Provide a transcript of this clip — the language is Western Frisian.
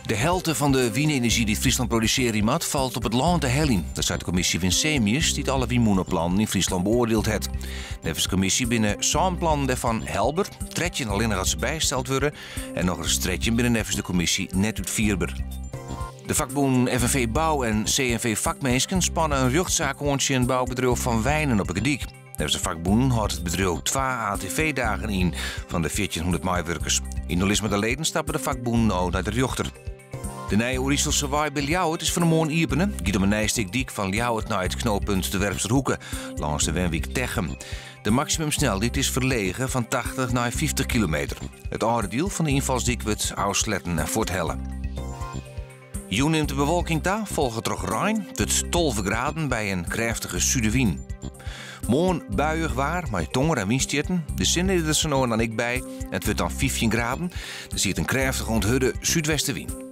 De helte fan de wynenerzjy dy't Fryslân produsearje moat, falt op it lân te heljen. Dat seit de kommisje Winsemius, dy't alle wynmûneplannen yn Fryslân beoardield hat. Neffens de kommisje binne sân plannen dêrfan helber, 13 allinnich as se bysteld wurde en nochris 13 binne neffens de kommisje net útfierber. De fakbûnen FNV Bou en CNV Fakminsken spanne in rjochtsaak oan tsjin boubedriuw Van Wijnen op 'e Gerdyk. Neffens de fakbûnen hâldt it bedriuw twa ATV-dagen yn fan de 1400 meiwurkers. Yn oerlis mei de leden stappe de fakbûnen no nei de rjochter. De nije Oeriselse Wei by Ljouwert is fan 'e moarn iepene. It giet om in nij stik dyk fan Ljouwert nei it knooppunt de Werpsterhoeke, lâns de wenwyk Techum. De maksimumsnelheid is ferlege fan 80 nei 50 kilometer. It âlde diel fan de ynfalsdyk wurdt ôfsletten en fuorthelle. Jûn nimt de bewolking ta, folge troch rein. It wurdt 12 graden by in krêftige sudewyn. Moarn buiïch waar mei tonger en wynstjitten. De sinne is der sa no en dan ek by en it wurdt dan 15 graden. Der stiet in krêftige oant hurde súdwestewyn.